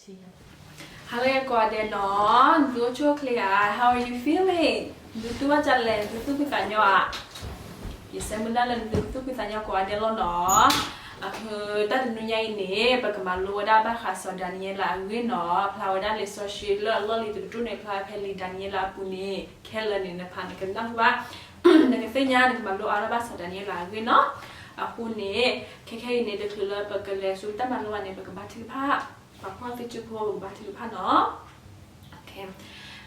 Hello ကိးဂၤဒဲးနီၤ, နသုအိၣ်ဆူၣ်အိၣ်ချ့ဧါ, how are you feeling? နသုသူၣ်ဘၣ်ဒ်လဲၣ်, နသုသူၣ်ဖှံသးညီဧါ. ယဆၢမုၢ်လၢ်လၢနသုသူၣ်ဖှံသးညီကိးဂၤဒဲးလီၤနီၤ. အဃိတၢ်တနွံညါအံၤန့ၣ် ပကမၤလိဝဲဒၣ်ဘၣ်ဃးစီၤဒၤနံးယ့လးအဂ့ၢ်နီၤ, ဖျါဝဲဒၣ်လံာ်စီဆှံလၢအလီၢ်လံၤတကတြူၢ်န့ၣ် ဖျါဖဲလံာ်ဒၤနံးယ့လးအပူၤန့ၣ် ခဲလၢာ်န့ၣ် နဖးနကနၢ်ဟူဘၣ်, နကသ့ၣ်ညါ နကမၤလိအါထီၣ်ဘၣ်စီၤဒၤနံးယ့လးအဂ့ၢ်နီၤ. အဃိန့ၣ် ခဲခဲအံၤန့ၣ် တချုးလၢပကလဲၤဆူတၢ်မၤလိဘၣ်န့ၣ် ပကဘါထုကဖၣ်, ပှၤဖှီၣ်သံစုဖိ ပကဘါထုကဖၣ်နီၤ.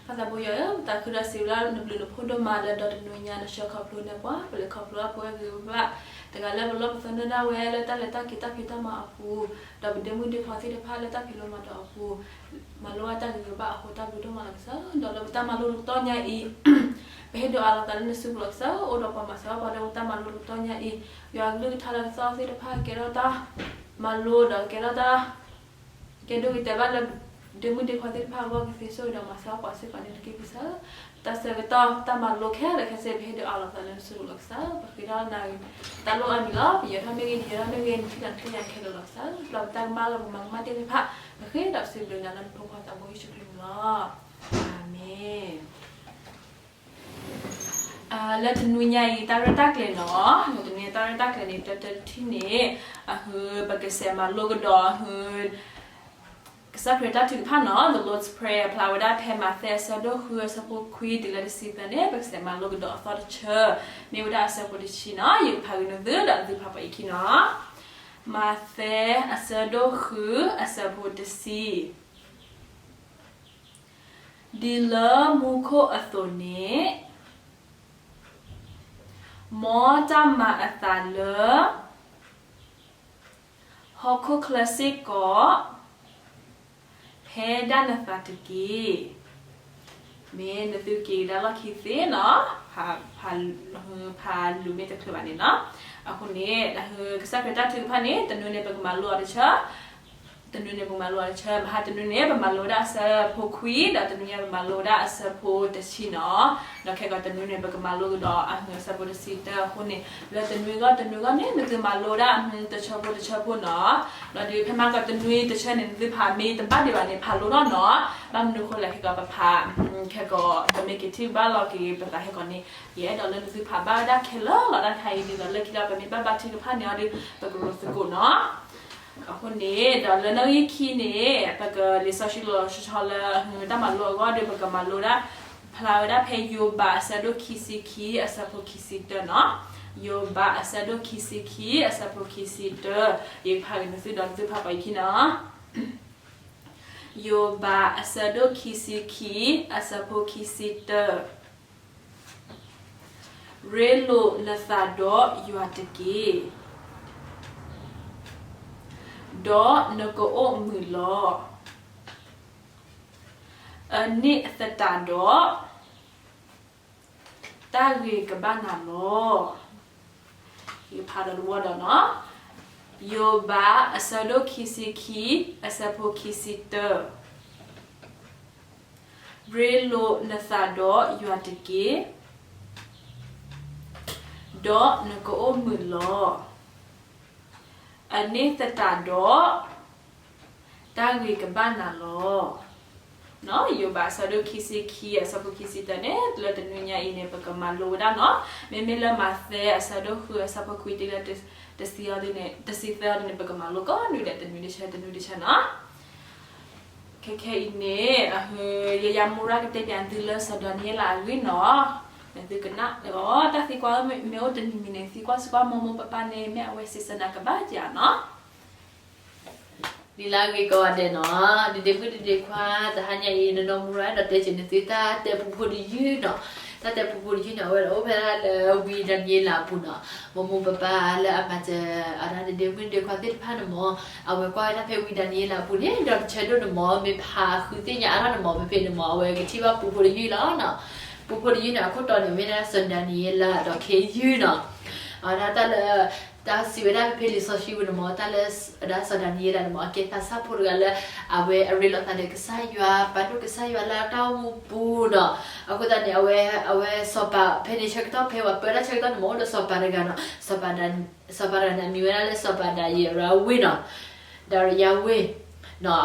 ပၢ်သးဘိယွၤဧၢ, ပသးခုဒီးစံးဘျုးနဘျုးနဖှိၣ်ဒိၣ်မးလၢဒီတနွံညါ နဆှၢခီဖျိန့ၢ်ပှၤ, ပလဲၤခီဖျိအဖိအဂ့ၤဘၣ်, တဂၤလၢပလီၢ်ပသးနၢၤဒၣ်ဝဲလၢတၢ်လဲၤတၢ်က့ၤတၢ်ဖံးတၢ်မၤအပူၤ, ဒီးပဒ့မုၣ်ဒ့ခွါသ့ၣ်တဖၣ်လၢတၢ်ဖံးလိမၤဒိးအပူၤ, မၤလိဘၣ်တၢ်ဂ့ၤဂ့ၤဘၣ်အဃိ တၢ်ဘျုးဒိၣ်မးလီၤကစၢ်. ဒီးလၢပတၢ်မၤလိတကတီၢ်ညါအံၤ ပဟ့ၣ်ဒုးအးလီၤသးလၢနစုပူၤလီၤကစၢ်, အိၣ်ဒီးပှၤမၤစၢၤဘၣ်ပှၤလၢပတၢ်မၤလိတကတီၢ်ညါအံၤ, ယွၤအကလုၢ်ကထါလၢကသီၣ်သ့ၣ်တဖၣ် ကဲထီၣ်တၢ်မၤလိဒီးကဲထီၣ်တၢ် ကဲဒိၣ်ကတဲာ်ဘၣ်လၢ ဒ့မုၣ်ဒ့ခွါသ့ၣ်တဖၣ်အဂီၢ် ကသ့ဆိၣ်ဂ့ၤဒီးမၤစၢၤပှၤစ့ၢ်ကီးန့ၣ်တက့ၢ်ကစၢ်. တၢ်ဆၢကတီၢ်တၢ်မၤလိခဲလၢာ်ခဲဆ့ ပဟ့ၣ်ဒုးအးလီၤသးလၢနစုပူၤလီၤကစၢ်. ပဃ့ထီၣ်နၤ တၢ်လိၣ်အါမံၤလီၤ. ပယီၤထီၣ်မ့ၢ်ဂ့ၤ ယီၤထီၣ်မ့ၢ်ဂ့ၤ နထံၣ်နၤနသ့ၣ်ညါခဲလၢာ်လီၤကစၢ်. ဒီးပတၢ်ကမၣ်လၢပမၤကမၣ်သ့ၣ်တဖၣ် ပဃ့ဒီးစံးဘျုးနၤလၢနဖိခွါသးဘိယ့ၣ်ၡူးခရံာ်အမံၤလီၤ. အၤမ့ၣ်. လၢတနွံညါအံၤ တၢ်ရဲၣ်တၢ်ကျဲၤနီၤ, တနွံတၢ်ရဲၣ်တၢ်ကျဲၤန့ၣ် တၢတထံၣ်န့ၣ် အဃိ ပကစးမၤလိကဒီးအဃိ ကစၢ်ခရံာ်တၢ်ထုကဖၣ်နီၤ, The Lord's Prayer ဖျါဝဲဒၣ်ဖဲမးသဲအဆၢဒိၣ်ဃုအဆၢဖိခွံတုၤလၢတဆံသၢန့ၣ် ပကစးမၤလိကဒီးအသီတဆၢ, မ့ၢ်ဝဲဒၣ်အဆၢဖိတဆံနီၤ. ယကဖးဂ့ၤနသုဒီးနသုဖးပှၤအံၤခံနီၤ. မးသဲအဆၢဒိၣ်ဃုအဆၢဖိတဆံ ဒ်လၢမူခိၣ်အသိးန့ၣ်, မ်တၢ်မၤအသးလၢ ဟီၣ်ခိၣ်ချၢစ့ၢ်ကီး ဖဲဒၣ်နသးတက့ၢ်. မ့ၢ်နသုက့ၤကဒါလီၢ်ခံသ့နီၤ, ဖးလူၤမ့ၢ်တချုးဘၣ်န့ၣ်နီၤ. အဃိန့ၣ် ကစၢ်ခရံာ်တၢ်ထုကဖၣ်န့ၣ် တနွံန့ၣ် ပကမၤလိအီၤတဆၢ တနွံန့ၣ် ပမၤလိအီၤတဆၢ, မဟါတနွံန့ၣ် ပမၤလိဝဲဒၣ်အဆၢဖိခွံ, ဒီးတနွံညါပမၤလိဝဲဒၣ်အဆၢဖိတဆံနီၤ. ဒီးခဲကီးတနွံန့ၣ် ပကမၤလိကဒီးအဆၢဖိတဆံတၢအဃိန့ၣ်, လၢတနွံဂီၢ်တနွံဂီၢ်န့ၣ် နသုမၤလိဝဲဒၣ်တဆၢဖိတဆၢဖိနီၤ. ဒီးဒုးဖဲမၤကီးတနွံတဆၢန့ၣ် နသုဖးမ့ၢ်တဘၣ်ဒံးဘၣ်န့ၣ် ဖးလိနီၤနီၤ. ဘၣ်မနုၤဃိလဲၣ် ခဲကီးပဖး ခဲကီး ပမ့ၢ်က့ၤထံၣ်ဘၣ်လီၤက့ၤပသးခဲကီးန့ၣ်, ယအဲၣ်ဒိးလၢနသုဖးဘၣ်ဝဲဒၣ်ခဲလၢာ်လီၤ. တၢ်တခါအံၤဒ်သိးလၢခံလီၤ ပမ့ၢ်ဘၣ်ဘါထုကဖၣ်န့ၣ်အီၤဒီး ပကရူၤသကိးနီၤ. အဃိန့ၣ် ဒီးလၢနီၣ်ဂံၢ်ခံန့ၣ် ပကလံာ်စီဆှံလီၤဆီဆီလၢ တၢ်မၤလိအဂီၢ်ဒီး ပကမၤလိဒၣ် ဖျါဝဲဒၣ်ဖဲယိၤဘးအဆၢဒိၣ်ခံဆံခံ အဆၢဖိခံဆံတၢနီၤ. ယိၤဘးအဆၢဒိၣ်ခံဆံခံ အဆၢဖိခံဆံတၢ, ယကဖးဂ့ၤနသုဒီးနသုဖးပှၤအံၤခံနီၤ. ယိၤဘးအဆၢဒိၣ်ခံဆံခံ အဆၢဖိခံဆံတၢ. ရ့လိာ်နသးဒီးယွၤတက့ၢ်, ဒီးနကအိၣ်မုာ်လီၤ. အန့ၣ်သတးဒီး တၢ်ဂ့ၤကဘၣ်နၤလီၤ. ယဖးဒီးတဝီဒီးနီၤ, ယိၤဘးအဆၢဒိၣ်ခံဆံခံ အဆၢဖိခံဆံတၢ. ရ့လိာ်နသးဒီးယွၤတက့ၢ်, ဒီးနကအိၣ်မုာ်လီၤ. အန့ၣ်သတးဒီး တၢ်ဂ့ၤကဘၣ်နၤလီၤ. ယိၤဘးအဆၢဒိၣ်ခံဆံခံ အဆၢဖိခံဆံတၢန့ၣ် လၢတနွံညါအံၤန့ၣ် ပကမၤလိဝဲဒၣ်နီၤ. မ့မ့ၢ်လၢမးသဲအဆၢဒိၣ်ဃု အဆၢဖိခွံတုၤလၢ တဆံသၢန့ၣ် ပကမၤလိကိးနွံဒဲး တနွံတဆၢ တနွံတဆၢနီၤ. ခဲခဲအံၤန့ၣ် အဟ ယယၤမူရၣ်ကတဲပၠးသုလၢစီၤဒၤနံးယ့လးအဂ့ၢ်နီၤ. နသုကနၣ်အီၤ တၢ်သံကွၢ်မ့ၢ်အိၣ်တမံၤမံၤန့ၣ် သံကွၢ်စ့ၢ်ကီး မိၢ်မိၢ်ပၢ်ပၢ်န့ၣ် မ့ၢ်အဝဲစံးဆၢနၤကဘၣ်ဧါနီၤ. ဒ်လၢအဂ့ၤကိးဂၤဒဲးနီၤ, ဒ့ဒ့မုၣ်ဒ့ဒ့ခွါ တဟါညါအံၤ နနီၢ်မူရၣ်ဒီးတဲက့ၤနသုတၢ်တဲပူဖိတယုၢ်နီၤ. တၢ်တဲပူဖိတယုၢ်န့ၣ် အဝဲအိၣ်ဖဲဒၣ်လၢဝံဒၤနံးယ့လးအပူၤနီၤ. မိၢ်မိၢ်ပၢ်ပၢ်လၢအမၤစၢၤအဒၣ်ဒ့ဒ့မုၣ်ဒ့ခွါသ့ၣ်တဖၣ်န့ၣ်မ့ၢ် အဝဲကွၢ်ဝဲဒၣ်ဖဲဝံဒၤနံးယ့လးအပူၤန့ၣ် ဒီးတဆၢဒိၣ်န့ၣ်မ့ၢ် မ့ၢ်ဖးဃုသ့ၣ်ညါအါထီၣ်န့ၣ်မ့ၢ် ဖဲဖဲန့ၣ်မ့ၢ် အဝဲကထံၣ်ဘၣ်ပူဖိတယုၢ်လီၤနီၤ. ပူဖိတယုၢ်န့ၣ် အခိၣ်တီန့ၣ် မ့ၢ်ဒၣ်စီၤဒၤနံးယ့လးဒီးခ့ယုၢ်နီၤ. အဝဲဒၣ်တၢ်လၢ တၢ်စံးဝဲဒၣ်ဖဲလံာ်စီဆှံပူၤန့ၣ်မ့ၢ် တၢ်လၢ ဒၣ်စီၤဒၤနံးယ့လးန့ၣ်မ့ၢ် အကဲသးစၢ်ဖိတဂၤလၢ အဝဲအရ့လိာ်သးဒီးကစၢ်ယွၤ ပာ်ဒိၣ်ကစၢ်ယွၤလၢအတၢ်အိၣ်မူပူၤနီၤ. အဃိသတးန့ၣ် အဝဲ အဝဲစီၤပၤ ဖဲန့ၣ်ဆၢကတီၢ် ဖဲပှၤပၢတၢ်ဆၢကတီၢ်န့ၣ်မ့ၢ် အိၣ်ဒီးစီၤပၤတဂၤနီၤ. စီၤပၤတဂၤန့ၣ် အမံၤဝဲဒၣ်လၢစီၤပၤဒၤရံးဝ့ၢ်နီၤ. ဒၤရံးဝ့ၢ်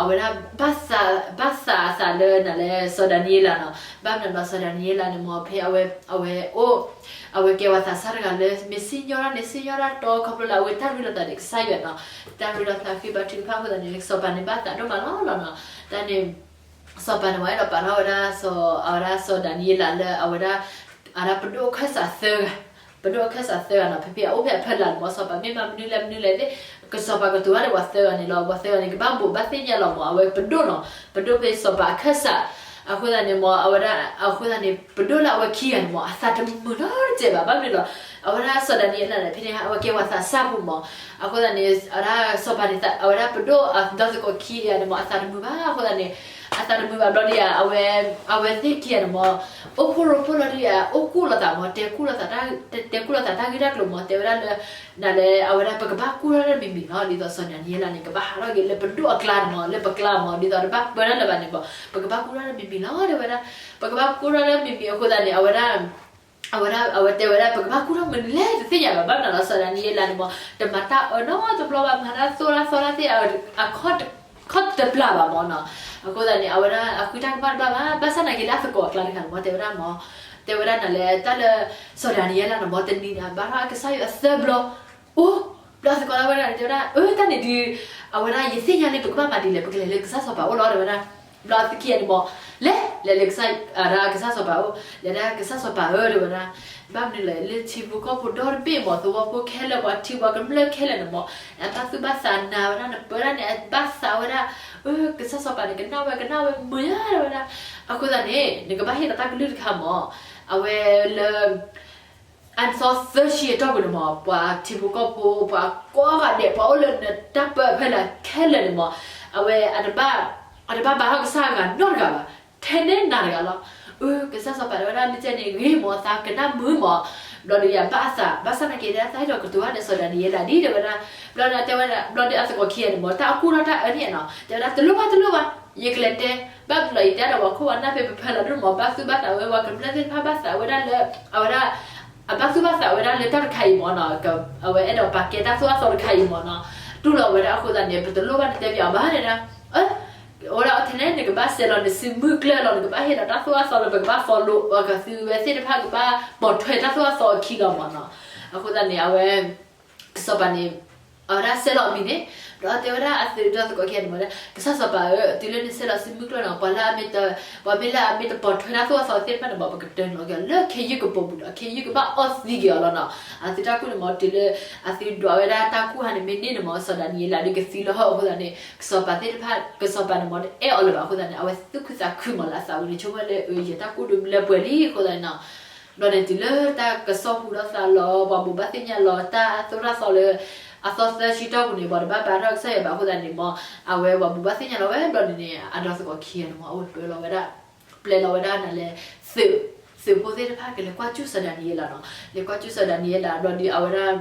အဝဲဒၣ် ဘၣ်သးအသးလၢနၤလၢစီၤဒၤနံးယ့လးနီၤ, ဘၣ်မနုၤဒီးစီၤဒၤနံးယ့လးန့ၣ်မ့ၢ် ဖဲအဝဲ အဝဲအိၣ် အဝဲကဲဝဲသးစၢ်တဂၤလၢ မ့ၢ်စံၣ်ညီၣ်တၢ်န့ၣ် စံၣ်ညီၣ်တၢ်တီ ခီဖျိလၢအဝဲတၢ်ရ့လိာ်သးဒီးကစၢ်ယွၤနီၤ, တၢ်ရ့လိာ်သးဃ့ဘါထုကဖၣ်အဃိသတးန့ၣ် စီၤပၤန့ၣ်ဘၣ်သးဒိၣ်မးလီၤလီၤနီၤ, တၢ်န့ၣ် စီၤပၤန့ၣ် ဝဲအဲၣ်ဒိးပာ်ထီၣ်ဝဲဒၣ် အဝဲဒၣ်စီၤဒၤနံးယ့လးလၢအဝဲဒၣ် အဝဲဒၣ်ပဒိၣ်အခၢၣ်စးသၢဂၤ, ပဒိၣ်အခၢၣ်စးသၢဂၤနီၤ, ဖဲဖဲအအိၣ်ဖဲအဖီလာ်န့ၣ်မ့ၢ် စီၤပၤမ့ၢ်မၤမနုၤလဲၣ်မနုၤလဲၣ်သ့ၣ် ကစီၤပၤကတိၤတၢ်ဒီးပှၤသၢဂၤန့ၣ်လီၤ, ပှၤသၢဂၤန့ၣ်ကဘၣ်ဘိးဘၣ်သ့ၣ်ညါလီၤမ့ၢ် အဝဲပဒိၣ်နီၤ, ပဒိၣ်ဖဲစီၤပၤအခၢၣ်စး, အဃိသတးန့ၣ်မ့ၢ် အဝဲဒၣ် အဃိသတးန့ၣ် ပဒိၣ်လၢအဝဲခံဂၤန့ၣ်မ့ၢ် အသးတမုာ်နီတစဲးဘၣ်, ဘၣ်မနုၤဒီး အဝဲဒၣ်စီၤဒၤနံးယ့လးန့ၣ် ဖဲန့ၣ် အဝဲကဲဝဲသးစၢ်ဖိမ့ၢ်, အဃိသတးန့ၣ် အဝဲဒၣ်စီၤပၤန့ၣ် အဝဲဒၣ်ပဒိၣ်အဒီသကိးခံဂၤန့ၣ်မ့ၢ် အသးတမုာ်ဘၣ်, အဃိသတးန့ၣ် အသးတမုာ်ဘၣ်ဘျီဒီး အဝဲ အဝဲသ့ၣ်ခံဂၤန့ၣ်မ့ၢ် အိၣ်ဖှိၣ်ရိဖှိၣ်လီၤဒီး အိၣ်ကူၣ်လိာ်သးမ့ၢ် တဲကူၣ်လိာ်သးတၢ်ဂ့ၢ်တၢ်ကျိၤမ့ၢ် တဲဝဲဒၣ်လၢ နၤလၢအဝဲဒၣ် ပကဘၣ်ကူၣ်ထီၣ်တၢ်မံၤမံၤလီၤ, ဒ်သိးစီၤဒၤနံးယ့လးန့ၣ် ကဘၣ်ဟးထီၣ်က့ၤလၢပဒိၣ်အကျါန့ၣ်မ့ၢ် လၢပကျါမ့ၢ် ဒ်သိးတဘၣ်ပၢတၢ်လၢၤဘၣ်န့ၣ်မ့ၢ် ပကဘၣ်ကူၣ်ထီၣ်တၢ်မံၤမံၤလီၤ တဲဝဲဒၣ်, ပကဘၣ်ကူၣ်ထီၣ်တၢ်မံၤမံၤအဃိသတးန့ၣ် အဝဲဒၣ် အဝဲဒၣ် အဝဲတဲဝဲဒၣ် ပကဘၣ်ကူၣ်ထီၣ်မနုၤလဲၣ်တသ့ၣ်ညါဘၣ်, ဘၣ်မနုၤလီၤ စီၤဒၤနံးယ့လးန့ၣ်မ့ၢ် တမၤတၢ်အၢနီတဘျီဘၣ်, မၤတၢ်သိၣ်တၢ်သီတၢ်သ့ၣ် အခီၣ်တပျၢ်ဘၣ်မ့ၢ်နီၤ, အဃိသတးန့ၣ် အဝဲဒၣ်အဃုတၢ်ကမၣ်တဘၣ်ဘၣ်, ဘၣ်ဆၣ်နာ်က့လၢအသကိးအကျါတခါန့ၣ်မ့ၢ် တဲဝဲဒၣ်မ့ၢ် တဲဝဲဒၣ်နၤလၢတၢ်လၢ စီၤဒၤနံးယ့လးန့ၣ်မ့ၢ် တနံၤန့ၣ် ဘါထီၣ်ကစၢ်ယွၤသၢဘျီ အိၣ် ဘျီအသကိးလၢဝဲဒၣ်န့ၣ် တဲဝဲဒၣ် အၢ တၢ်န့ၣ်ဒုး အဝဲဒၣ်ယသ့ၣ်ညါလံ ပကဘၣ်မၤဒ်လဲၣ် ပကလဲၤလၢကစၢ်စီၤပၤအိၣ်လီၤ တဲဝဲဒၣ်, ဘျီအသခံဂၤန့ၣ်မ့ၢ် လဲၤ လဲၤလၢကစၢ် အဝဲဒၣ်ကစၢ်စီၤပၤအိၣ် လဲၤဒၣ်ကစၢ်စီၤပၤဧၢ တဲဝဲဒၣ်, ဘၣ်မနုၤလဲၣ် လၢထံဖိကီၢ်ဖိဒီတဘ့ၣ်မ့ၢ် သဝီဖိခဲလၢာ် ပှၤထံပှၤကမျၢၢ်ခဲလၢာ်န့ၣ်မ့ၢ် အတၢ်သူၣ်ဘၣ်သးနၤဝဲဒၣ် နပၢတၢ်န့ၣ် အဘၣ်သးဝဲဒၣ်, အၢ ကစၢ်စီၤပၤန့ၣ် ကနၣ်ဝဲ ကနၣ်ဝဲမုာ်ညါ တဲဝဲဒၣ်, အဃိသတးန့ၣ် နကဘၣ်ဟ့ၣ်လီၤတၢ်ကလုၢ်တခါမ့ၢ် အဝဲလၢ အသီသၢဆံအတီၢ်ပူၤန့ၣ်မ့ၢ် ပှၤထံဖိကီၢ်ဖိ ပှၤကိးဂၤဒဲး ပှၤအိၣ်လၢနတၢ်ပၢအဖီလာ်ခဲလၢာ်န့ၣ်မ့ၢ် အဝဲ အတဘၣ်ဘါထီၣ်ကစၢ်အဂၤနီတဂၤဘၣ်, ထဲန့ၣ်နၤတဂၤလီၤ. အၢ ကစၢ်စီၤပၤတဲဝဲဒၣ် မ့ၢ်ကဲန့ၣ်ဂ့ၤမ့ၢ် သးကနၣ်မုာ်မ့ၢ်, ဘျီဒီးယဘၣ်အသး ဘၣ်ဆၣ်နာ်က့ တၢ်အဲၣ်ဒိးကတိၤဘၣ်န့ၣ် စီၤဒၤနံးယ့လးဒ် တဲဝဲဒၣ်, ဘျီဒီးတဲဝဲဒၣ် ဘျီဒီးအသကိးခံဂၤန့ၣ်မ့ၢ် တၢ်အကူၣ်ထီၣ်တၢ်အၢန့ၣ်နီၤ တဲဝဲဒၣ် တလိၣ်ဘၣ်တလိၣ်ဘၣ်, ယကလဲၤတဲ ဘၣ်ဘျီယတဲဒီးပှၤခိၣ်ပှၤနၢ်ဖဲပဖီလာ်ဒ်န့ၣ်မ့ၢ် ဘၣ်သူၣ်ဘၣ်သးဝဲ ပှၤကမျၢၢ်သ့ၣ်တဖၣ်ဘၣ်သးဝဲဒၣ်လၢ အဝဲဒၣ် အဘၣ်သူၣ်ဘၣ်သးဝဲဒၣ်လၢတၢ်တခါအံၤမ့ၢ်နီၤ, အဝဲအဲၣ်ဒိးပာ်ကဲတၢ်သိၣ်တၢ်သီတခါအံၤမ့ၢ်နီၤ, တူၢ်လိာ်ဝဲဒၣ်အဃိသတးန့ၣ် ပတလိၣ်ဘၣ်နတဲပၠးအီၤဘၣ်န့ၣ်ဒၣ်, အဝဲဒၣ်ထဲန့ၣ် နကဘၣ်စဲးလီၤနစုမုၢ်ကျၢၢ်လီၤ နကဘၣ်ဟ့ၣ်လီၤတၢ်သိၣ်တၢ်သီလၢ ပကဘၣ် follow ပှၤကသုဝဲသ့ၣ်တဖၣ်ကဘၣ်ပိာ်ထွဲတၢ်သိၣ်တၢ်သီအခံလီၤမ့ၢ်နီၤ, အဃိသတးန့ၣ် အဝဲ ကစီၤပၤန့ၣ် အဝဲဒၣ်စဲးလီၤအမံၤန့ၣ်, ဒီးတဲဝဲဒၣ်အသုးဒီသကိးခံဂၤန့ၣ်မ့ၢ် ကစၢ်စီၤပၤဧၢ, တုၤလၢနစဲးလီၤစုမုၢ်ကျၢၢ်နီၤ ပှၤလၢအမ့ၢ်တ ပှၤမ့ၢ်လၢအမ့ၢ်တပိာ်ထွဲတၢ်သိၣ်တၢ်သီသ့ၣ်တဖၣ်န့ၣ်မ့ၢ် ပကတၢၢ်လီၤက့ၤအီၤလၢခ့ယုၢ်ကပိာ်ပူၤဒီး ခ့ယုၢ်ကဘၣ်အီၣ်သံက့ၤအီၤလီၤနီၤ, အသုတၢ်ကူၣ်န့ၣ်မ့ၢ် တုၤလၢအသုဒွးဝဲဒၣ်တၢ်ကူၣ်ဟါန့ၣ် မ့ၢ်န့ၢ်န့ၣ်မ့ၢ် စီၤဒၤနံးယ့လးဒုးကသံလီၤဟီၣ်အဃိသတးန့ၣ် ကစီၤပၤသ့ၣ်တဖၣ် ကစီၤပၤန့ၣ်မ့ၢ် တအဲၣ်အီၤလၢၤဘၣ်အဃိသတးန့ၣ် အဝဲသူၣ်ခုသးခုမ့ၢ်လၢအသးဝံၤန့ၣ် ဆိကမိၣ်လၢ အၢ ယတၢ်ကူၣ်ဒုးလၢပှဲၤလံအဃိသတးန့ၣ်နီၤ ဘျီန့ၣ်တုၤလၢတၢ်ကစီၣ်ဟူထီၣ်သးလီၤ ပှၤဘိးဘၣ်သ့ၣ်ညါလီၤ တၢ်သိၣ်တၢ်သီလၢ အသီသၢဆံတီၢ်ပူၤန့ၣ် ပှၤတဘၣ်ဘါထီၣ်ကစၢ်ယွၤဘၣ်အဃိသတးန့ၣ်မ့ၢ် အဝဲပှၤဘိးဘၣ်သ့ၣ်ညါလီၤဝဲဘျီန့ၣ်န့ၣ် အဒီသကိးခံဂၤန့ၣ်မ့ၢ် အဝဲပၢလီၤဝဲဒၣ် ပျဲလီၤဝဲဒၣ်နၤလဲၣ် သုး သုးဖိသ့ၣ်တဖၣ်ကလဲၤကွၢ်ကၠူၣ်စီၤဒၤနံးယ့လးနီၤ လဲၤကွၢ်ကၠူၣ်စီၤဒၤနံးယ့လး ဘျီဒီးအဝဲဒၣ်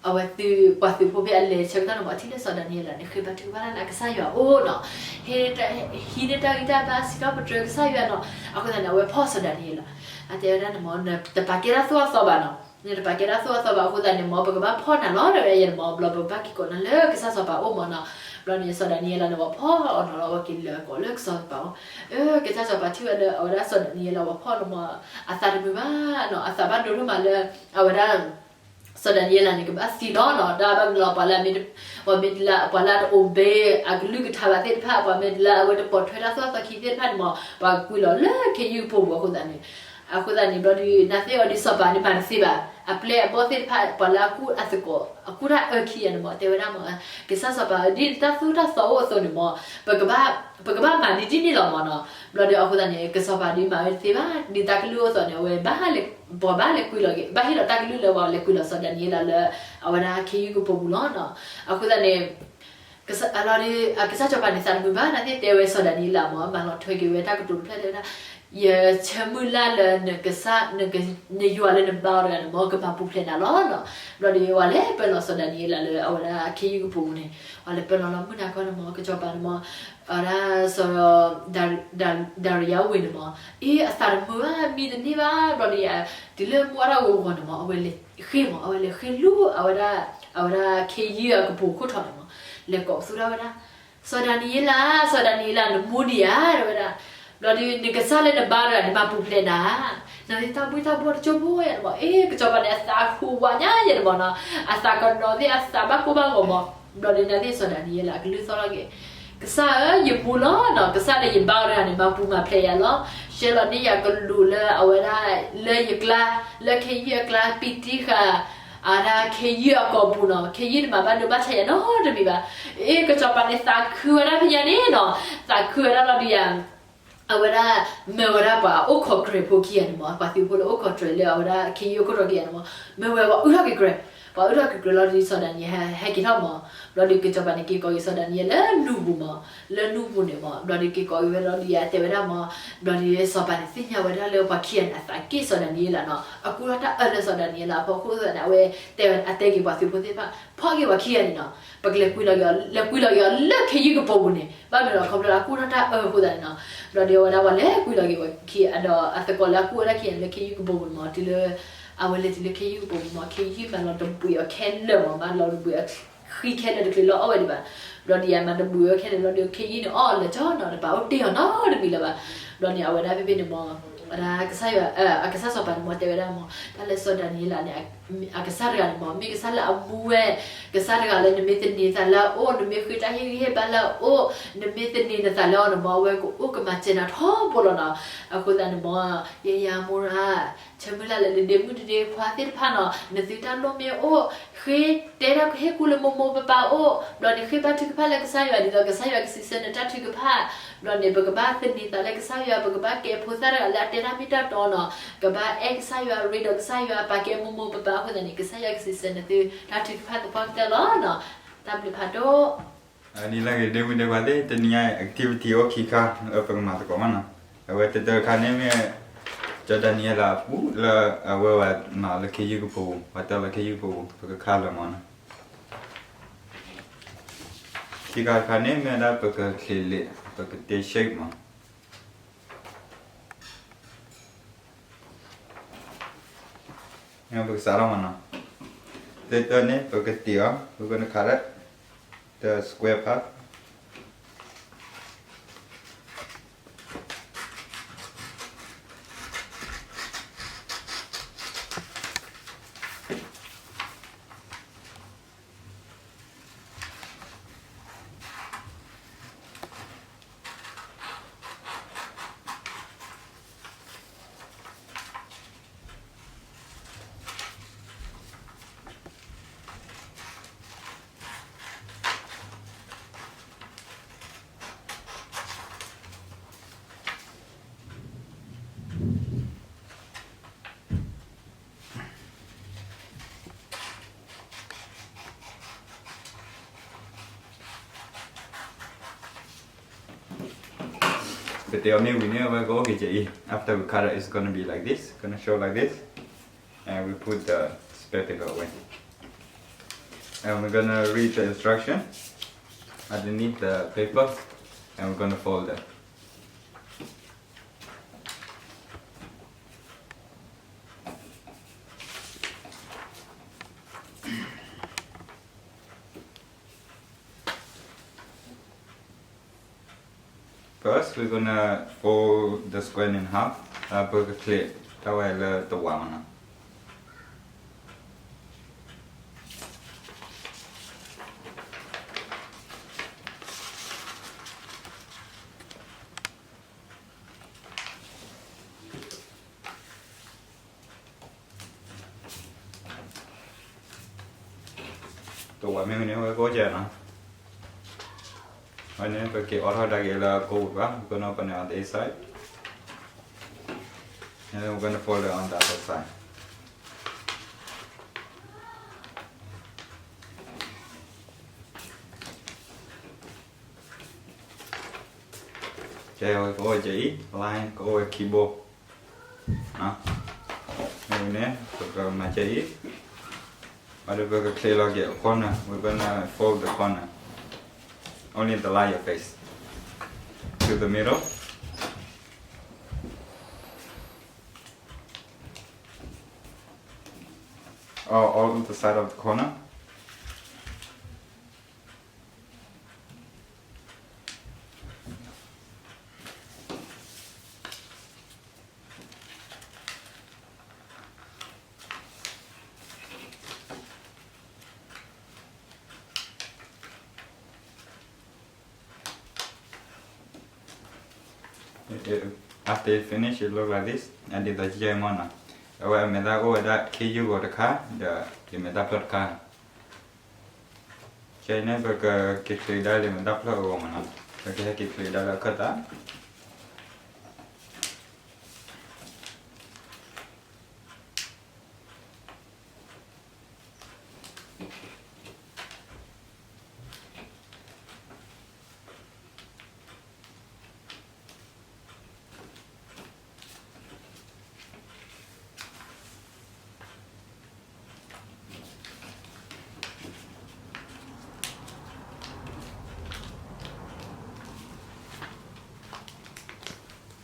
အဝဲသုး ပှၤသုးဖိဖဲအလဲၤဆၢကတီၢ်န့ၣ်မ့ၢ် အထံၣ်လၢစီၤဒၤနံးယ့လးန့ၣ် ဃ့ဘါထုကဖၣ်တၢ်လၢ ကစၢ်ယွၤအိၣ်နီၤ, ဟံးန့ၢ်တၢ်ဂံၢ်တၢ်ဘါစံးထီၣ်ပတြၢၤကစၢ်ယွၤနီၤ, အဃိသတးန့ၣ် အဝဲဖီၣ်စီၤဒၤနံးယ့လး အတဲဝဲဒၣ်န့ၣ်မ့ၢ် နတပာ်ကဲတၢ်သိၣ်တၢ်သီဘၣ်နီၤ, နတပာ်ကဲတၢ်သိၣ်တၢ်သီဘၣ် အဃိသတးန့ၣ်မ့ၢ် ပကဘၣ်ဖီၣ်နၤလီၤ တဲဝဲဒၣ်ယဲန့ၣ်မ့ၢ် ဘျီပဘၣ်က့ၤကိးနၤလၢကစၢ်စီၤပၤအိၣ်မ့ၢ်နီၤ, ဘျီန့ၣ် စီၤဒၤနံးယ့လးန့ၣ် ပှၤဖီၣ်အီၤနီၤလီၤ ပှၤက့ၤလၢာ်ကိးလၢကစၢ်စီၤပၤအိၣ်, အၢ ကစၢ်စီၤပၤထံၣ်ဝဲလၢအဝဲဒၣ်စီၤဒၤနံးယ့လး ပှၤဖီၣ်လီၤမ့ၢ် အသးတမုာ်ဘၣ်နီၤ, အသးဘၣ်ဒိဒိၣ်မးလၢ အဝဲဒၣ် စီၤဒၤနံးယ့လးန့ၣ် ကဘၣ်သံလီၤနီၤ, တၢ်ဘၣ်ကလီၤ ပှၤလၢအမ့ၢ် ပှၤမ့ၢ်တလၢ ပှၤလၢအတအိၣ်ဘှံးအကလုၢ်ကထါဘၣ်သ့ၣ်တဖၣ် ပှၤမ့ၢ်တလၢအဝဲတပိာ်ထွဲတၢ်သိၣ်တၢ်သီခံသ့ၣ်တဖၣ်န့ၣ်မ့ၢ် ပှၤကွံာ်လီၤလၢခ့ယုၢ်ကပိာ်ပူၤအဃိသတးန့ၣ်, အဃိသတးန့ၣ် ဘျီဒီး နာ်သ့ၣ်အီၤဒီးစီၤပၤန့ၣ်မၤတသ့ဘၣ်, အပျဲၢ်အဘီၣ်သ့ၣ်တဖၣ် ပှၤလၢအကူၣ်အသကိး အကူၣ်တၢ်အၢခံဂၤန့ၣ်မ့ၢ် တဲဝဲဒၣ်မ့ၢ် ကစၢ်စီၤပၤဧၢ ဒ်နတၢ်သိၣ်တၢ်သီအိၣ်အသိးန့ၣ်မ့ၢ် ပကဘၣ်မၤဒ်ဒ်န့ၣ်လီၤမ့ၢ်နီၤ, ဘျီဒီးအဃိသတးန့ၣ် ကစီၤပၤဒုးမၤဝဲတသ့ဘၣ်, ဒ်တၢ်ကလုၢ်အိၣ်အသိးန့ၣ် အဝဲ ပှၤဘၣ်လဲၤကွံာ်လီၤက့ၤ ဘၣ်ဟ့ၣ်လီၤတၢ်ကလုၢ်လၢပှၤလဲၤကွံာ်လီၤစီၤဒၤနံးယ့လးလၢ အဝဲဒၣ်ခ့ယုၢ်ကပိာ်ပူၤလီၤနီၤ, အဃိသတးန့ၣ် အလီၤဒီး ကစၢ်စီၤပၤန့ၣ်သးတမုာ်ဘၣ် နာ်သ့ၣ်တဲဝဲစီၤဒၤနံးယ့လးမ့ၢ် မၤလီၤထွဲက့ၤဝဲတၢ်ကတိၤတဖျၢၣ်တဲဝဲဒၣ်, ယဆၢမုၢ်လၢ်လၢ နယွၤလၢနဘါအီၤတဂၤန့ၣ်မ့ၢ် ကမၤပူၤဖျဲးနၤလီၤနီၤ, ဘျီဒီးပှၤလဲၤပၢလီၤစီၤဒၤနံးယ့လးလၢအဝဲဒၣ်ခ့ယုၢ်ကပိာ်ပူၤန့ၣ်, ပှၤလဲၤပၢလီၤလီၤမုၢ်နၤခီန့ၣ်မ့ၢ် ကစီၤပၤန့ၣ်မ့ၢ် အဝဲဒၣ်စီၤ ဒၤရံယၤဝ့ၢ်န့ၣ်မ့ၢ် အ့ အသးတမုာ်ဘၣ် မံတန့ၢ်ဘၣ် ဘျီဒီး တုၤလၢမုၢ်အါထီၣ်ဂီၤဂီၤန့ၣ်မ့ၢ် အဝဲလဲၤဃ့မ့ၢ် အဝဲလဲၤဃ့လူၤ အဝဲဒၣ် အဝဲဒၣ်ခ့ယုၢ်အကပိာ်ခိၣ်ထီၣ်န့ၣ်မ့ၢ် လဲၤကိးပသူထီၣ်ဝဲဒၣ် စီၤဒၤနံးယ့လး, စီၤဒၤနံးယ့လး, နမူဒံးဧါ တဲဝဲဒၣ်. ဘျီဒုး နကစၢ်လၢနဘါတဂၤန့ၣ် မၤပူၤဖျဲးနၤ, နသ့ၣ်တၢ်ဘှံးတၢ်ဘှီၣ်တကၠိဖိယဲၢ်န့ၣ်မး. အ့ ကစီၤပၤန့ၣ် အသးဟူးဝးညါယဲၢ်န့ၣ်မးနီၤ, အသးကနီၤသ့ၣ် အသးဘၣ်ကိၢ်ဘၣ်ဂီၤမး. ဘျီဒုး နသ့ၣ်စီၤဒၤနံးယ့လး အကလုၢ်သီၣ်ထီၣ်က့ၤ, ကစၢ်ဧၢ, ယမူလီၤနီၤ, ကစၢ်လၢယဘါတဂၤန့ၣ် မၤပူၤမၤဖျဲးယၤလီၤ. ရှဲလီၤန့ၢ်ယၤကလူးလၢအဝဲဒၣ် လၢယကျါ, လၢခ့ယုၢ်အကျါ ပံတံဃာ် အဒၣ်ခ့ယုၢ်အကိာ်ပူၤနီၤ, ခ့ယုၢ်န့ၣ်မၤဘၣ်ဒိဘၣ်ထံးယၤနီတမံၤဘၣ်. အ့ ကစီၤပၤန့ၣ် သးခုဝဲဒၣ်ဖဲညါန့ၣ်နီၤ, သးခုဝဲဒၣ်လီၤဒုးယၤ အဝဲဒၣ် မၢဝဲဒၣ်ပှၤအိၣ်ခိးကြဲးဖိခံဂၤန့ၣ်မး, ပှၤသုးဖိလၢအိၣ်ခိးကြဲးလၢအဝဲဒၣ်ခ့ယုၢ်အခိၣ်တီခံဂၤန့ၣ်မး, မၢဝဲပှၤအုၣ်ထီၣ်က့ၤကြဲး, ပှၤအုၣ်ထီၣ်က့ၤကြဲးလီၤဒုး စီၤဒၤနံးယ့လးဟဲက့ၤထီၣ်မး. ဘျီဒုး ကစီၤပၤန့ၣ် က့ၤကိးက့ၤစီၤဒၤနံးယ့လးလၢနူၢ်ပူၤမး, လၢနူၢ်ပူၤန့ၣ်မး. ဘျီဒုး က့ၤကိးက့ၤဝဲလီၤဒုးယၤ တဲဝဲဒၣ်မး, ဘျီဒုး စီၤပၤန့ၣ် သ့ၣ်ညါဝဲဒၣ်လၢပှၤခံဂၤန့ၣ် အသးက့ၢ်စီၤဒၤနံးယ့လးနီၤ, အကူၣ်ထီၣ်တၢ်အၢလၢစီၤဒၤနံးယ့လးအဖီခိၣ်သတးန့ၣ် အဝဲတဲဝဲ အတဲက့ၤပှၤသုးဖိသ့ၣ်တဖၣ်, ဖီၣ်က့ၤပှၤခံဂၤန့ၣ်နီၤ, ပကလဲၤကွံာ်လီၤက့ၤအီၤ, လဲၤကွံာ်လီၤက့ၤအီၤလၢခ့ယုၢ်ကပိာ်ပူၤန့ၣ်, ဘၣ်မနုၤလီၤ ခီဖျိလၢအကူၣ်ထီၣ်တၢ်အၢအဃိသတးန့ၣ်နီၤ. ဘျီဒုး အဝဲဒၣ်ပှၤလဲၤကွံာ်လီၤက့ၤဝဲခံဂၤဒီး အသကိးလၢအကူၣ်ဝဲဒၣ်ခံဂၤန့ၣ် လၢခ့ယုၢ်ကပိာ်ပူၤန့ၣ်မး, တုၤလၢ အဝဲလဲၤတုၤလၢခ့ယုၢ်ကပိာ်ပူၤမး, ခ့ယုၢ်မၤလီၤတဘှံးအီၤခဲလၢာ်မး, မၤလီၤတဘှံးအီၤ ဃံခဲလၢာ်တချုးလၢအီၣ်ဝဲဒံးဘၣ်. ဘျီဒုးယၤ မၤတဘှံးအီၤခဲလၢာ်လီၤဒီး ခ့ယုၢ်န့ၣ် အီၣ်အီၤလၢာ်ကၠီနီၤ, တပာ်အိၣ်တ့ၢ်အီၤနီတမံၤလၢၤဘၣ်. ဘျီန့ၣ် အဝဲဒၣ်ဖဲဖဲန့ၣ်မး, ဝဲဒၣ်ကစၢ်ယွၤ, အကစၢ်စီၤပၤန့ၣ်မး တဲဝဲဒၣ်မး, တၢ်လၢစီၤဒၤနံးယ့လးန့ၣ် အကစၢ်တဂၤန့ၣ်မး မ့ၢ်ကစၢ်လၢအမူဝဲ, ကစၢ်တဂၤလၢနမ့ၢ်သန့ၤသးလၢအအိၣ်, နမ့ၢ်ဃ့တၢ်ဟ့ၣ်ဂံၢ်ဟ့ၣ်ဘါလၢအအိၣ်, နမ့ၢ်သန့ၤနသးလၢအီၤန့ၣ်မး အဝဲကအိၣ်ကမၤစၢၤနၤထီဘိလီၤနီၤ. အဃိသတးန့ၣ်မး ယဲယၤမိၢ်ရၣ် ဆၢမုၢ်လၢ်လၢနဒ့မုၣ်နဒ့ခွါသ့ၣ်တဖၣ်နီၤ, နသုတၢ်လိၣ်မ့ၢ်အိၣ်, ဃ့တဲတၢ်ဟ့ၣ်ကူၣ်လၢမိၢ်မိၢ်ပၢ်ပၢ်အိၣ်, ဘျီန့ၣ် ဃ့ဘါထုကဖၣ်လၢကစၢ်ယွၤ ဒ်သိးကစၢ်ယွၤကစံးဆၢနတၢ်ထုကဖၣ်. ဘျီန့ၣ် ပကဘၣ်သန့ၤသးလၢကစၢ်ယွၤ, ပကဘၣ်ကဲဖိသၣ်တဂၤလၢအတဲတၢ်မ့ၢ်တၢ်တီနီၤ, ကဘၣ်အဲၣ်ကစၢ်ယွၤ, ရ့ဒီးကစၢ်ယွၤ, ပာ်ကဲမိၢ်မိၢ်ပၢ်ပၢ်အဃိသတးန့ၣ် ကစၢ်ယွၤကစံးဆၢနသုတၢ်ထုကဖၣ်သပှၢ်ကတၢၢ်လီၤနီၤ. တၢ်ဘျုးဖးဒိၣ်. အနံၤလၢအဂ့ၤ ဒ့မုၣ်ဒ့ခွါသ့ၣ်, တနံၤအံၤ activity အိၣ်ခံခါလၢပကမၤသကိးမးနီၤ. အဝဲတတၢတခါန့ၣ်မ့ၢ် စီၤဒၤနံးယ့လးအပူၤလၢအဝဲဝဲမၤလၢခ့ယုၢ်ကပိာ်ပူၤ, ပှၤတၢၢ်လၢခ့ယုၢ်ကပိာ်ပူၤ ပကခါလၢာ်မးနီၤ. ခံခါတခါန့ၣ်မ့ၢ်ဝဲဒၣ်ပကချ့းလံာ်, ပကတဲ shape မး. ပကစးထီၣ်မးနီၤ. တၢတၢန့ၣ် ပကတ့ၢ်အီၤ, we're gonna cut it the square part. ပတဲအီၤမ့ၢ်ဝံၤန့ၣ် အဝဲကအိၣ်က့ၤကဲအံၤ, after we cut it, it's gonna be like this, gonna show like this, and we put the spare paper away. And we're gonna read the instruction underneath the paper, and we're gonna fold it. ပ first, we're gonna fold the square in half, ပကချ့းတၢ်ဝဲလၢတဝာ်မးနီၤ. တဝာ်မ့ၢ်ဝဲန့ၣ် အဝဲကအိၣ်ကဲနီၤ. အဝဲန့ၣ် ပက့ၤအိးထီၣ်ဒၣ်က့ၤလၢကိးပူၤဘၣ်, we're gonna open it on the inside, and then we're gonna fold it on the other side. ကဲ အဝဲကအိၣ်ကဲအံၤ, line ကအိၣ်ဝဲခံဘိ. မ့ၢ်ဝဲန့ၣ် ပကမၤကဲအံၤ, ဘၣ်ဒီးပကချ့းလီၤက့ၤအ corner, we're gonna fold the corner, only the line your face to the middle, all, all the side of the corner. After you finish, it look like this. အဒ်သိးယဲအံၤမ့ၢ်နီၤ, အဝဲအမဲာ်သၣ်အိၣ်ဝဲဒၣ်ခ့ယုၢ်ဂီၤတခါ, ဒီးယမဲာ်သၣ်ဖျၢၣ်တခါ. ခဲအံၤန့ၣ် ပကက့ၤချ့ဒၣ်လၢမဲာ်သၣ်ဖျၢၣ်အဂီၢ်မ့ၢ်နီၤ, ပကဟဲက့ၤချ့ဒၣ်လၢအခၢၣ်သး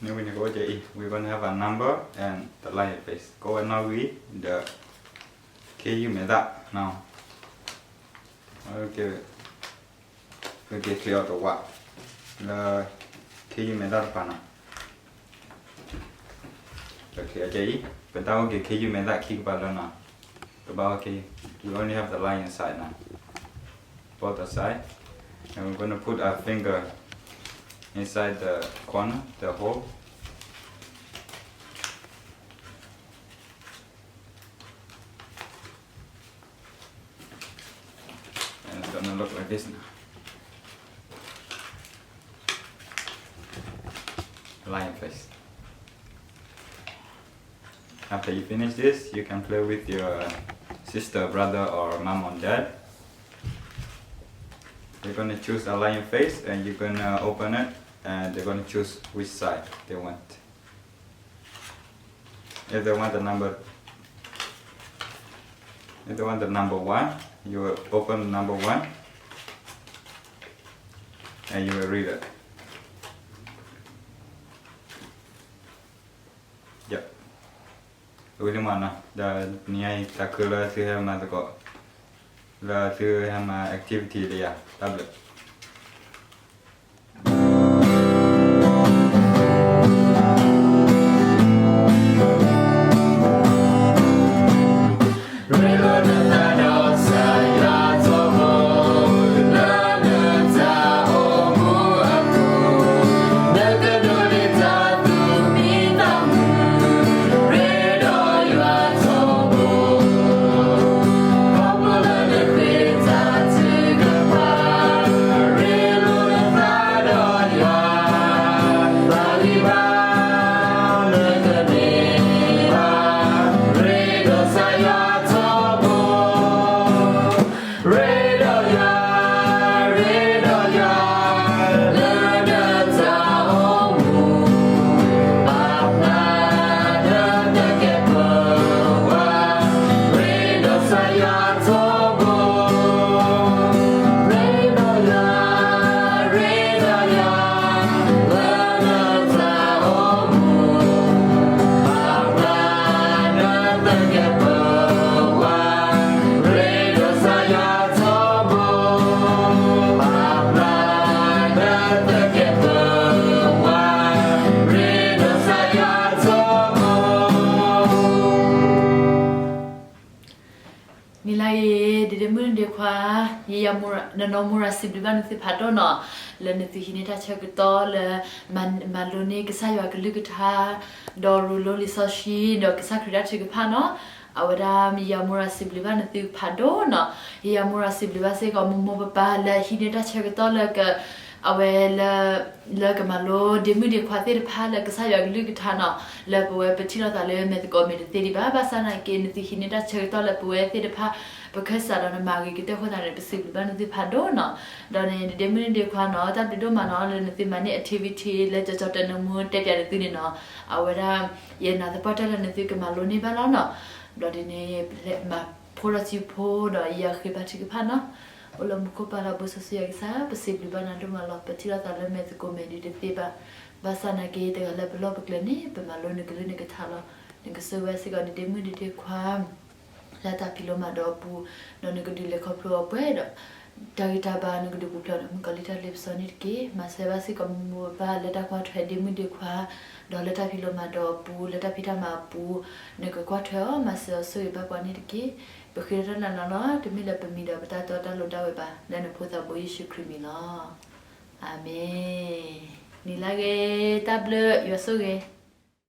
န့ၣ်ဝံၤန့ၣ် ကအိၣ်ကဲအံၤ, we're gonna have a number and the lion face. ကအိၣ်ဝဲနီၣ်ဂံၢ်ဒီး ခ့ယုၢ်မဲာ်သၣ်နီၤ. ပက့ၤချ့အီၤတဝး လၢ ခ့ယုၢ်မဲာ်သၣ်တပၤနီၤ. ပချ့အီၤကဲအံၤ, ပတၢ်အိၣ်က့ၤခ့ယုၢ်မဲာ်သၣ်ခံကပၤလၢနီၤ. တဘၣ်အိၣ်က့ၤ, we only have the lion side now. Both the side. And we're gonna put our finger inside the corner, the hole. And it's gonna look like this now. Lion face. After you finish this, you can play with your sister, brother, or mom or dad. They're gonna choose a lion face, and you're gonna open it, and they're gonna choose which side they want. If they want the number, if they want the number one, you will open number one and you will read it. Yep. ဝံၤလံမ့ၢ်နီၤ, ဒီးနံၤအံၤတၢ်ခုလၢသုဟဲမၤသကိး, လၢသုဟဲမၤ activity လၢယၤ, တၢ်ဘျုး.နံၤလၢအံၤ ဒ့ဒ့မုၣ်ဒ့ခွါ, ယနီၢ်မူရၤစံးဘျုးဘၣ်နသုဖးဒိၣ်နီၤ, လၢနသုဟံးန့ၢ်တၢ်ဆၢကတီၢ်လၢ မၤလိန့ၢ်ကစၢ်ယွၤကလုၢ်ကထါ, ဒီးရူးလိလံာ်စီဆှံ, ဒီးကစၢ်ခရံာ်တၢ်ထုကဖၣ်နီၤ, အဝဲဒၣ်မ့ၢ်ယမူရၤစံးဘျုးဘၣ်နသုဖးဒိၣ်နီၤ, ယမူရၤစံးဘျုးဘၣ်စ့ၢ်ကီးမိၢ်မိၢ်ပၢ်ပၢ်လၢဟံးန့ၢ်တၢ်ဆၢကတီၢ်လၢက အဝဲလၢ လၢကမၤလိဒ့မုၣ်ဒ့ခွါသ့ၣ်တဖၣ်လၢကစၢ်ယွၤကလုၢ်ကထါနီၤ, လၢပဝဲပထံၣ်လိာ်သးလၢမဲာ်သကိးမဲာ်တသ့ဒံးဘၣ်, ဘၣ်ဆၣ်နာ်က့ နသုဟံးန့ၢ်တၢ်ဆၢကတီၢ်လၢပဝဲသ့ၣ်တဖၣ် ပခၢၣ်စးဒီးနမၤဂ့ၤကတၢၢ်အဃိသတးန့ၣ် ပစံးဘျုးဘၣ်နသုဖးဒိၣ်နီၤ, ဒီးန့ၣ် ဒ့မုၣ်ဒ့ခွါနီၤ တၢ်ဘျုးဒိၣ်မးနီၤ လၢနသုမၤန့ၢ် activity လၢကၠီကၠီတနၢမူတဲပၠးနသုန့ၣ်နီၤ, အဝဲဒၣ် ယနာ်သပှၢ်တၢၢ်လၢနသုကမၤလိန့ၢ်ဘၣ်လီၤနီၤ, ဒီးဒ်န့ၣ် မၤဖိဒီးစုဖိဒီးယဃ့ဘါထုကဖၣ်နီၤ, အိၣ်လၢမူခိၣ်ပၢ်လၢအဘိစီဆှံယွၤကစၢ် ပစံးဘျုးဘၣ်နၤဒိၣ်မးလီၤ, ပထံၣ်လိာ်သးလၢမဲာ်သကိးမဲာ်ဒ်တသ့ဘၣ်, ဘၣ်ဆၣ်နာ်က့ တဂၤလၢပလီၢ်ပကျဲန့ၣ် ပမၤလိနကလုၢ်နကထါလီၤ, နကဆိၣ်ဂ့ၤစ့ၢ်ကီးဒ့မုၣ်ဒ့ခွါ လၢတၢ်ဖံးလိမၤဒိးအပူၤ, ဒီးနကဒုးလဲၤခီဖျိအီၤပှဲၤဒီး တၢ်ဂံၢ်တၢ်ဘါ နကဒုးပူၤဖျဲးဒီးမုၣ်ကီၤလံၢ်တၢ်လ့ပစီန့ၣ်တက့ၢ်. မၤစၢၤဘၣ်စ့ၢ်ကီးမိၢ်မိၢ်ပၢ်ပၢ်လၢတၢ်ကွၢ်ထွဲဒ့မုၣ်ဒ့ခွါ, ဒီးလၢတၢ်ဖံးလိမၤဒိးအပူၤ လၢတၢ်ဖံးတၢ်မၤအပူၤ, နကကွၢ်ထွဲအီၤ မၤစၢၤအီၤဆိၣ်ဂ့ၤဘၣ်ပှၤန့ၣ်တက့ၢ်. ပဃ့တၢ်တၢ်နၤလီၤလီၤ တမ့ၢ်လၢပမံၤဒီးပတၢ်တီတၢ်လိၤဒၣ်ဝဲဘၣ် လၢနဖိသးဘိယ့ၣ်ၡူးခရံာ်မံၤလီၤ. အၤမ့ၣ်. နံၤလၢဂ့ၤ, တၢ်ဘျုး, ယွၤဆိၣ်ဂ့ၤ.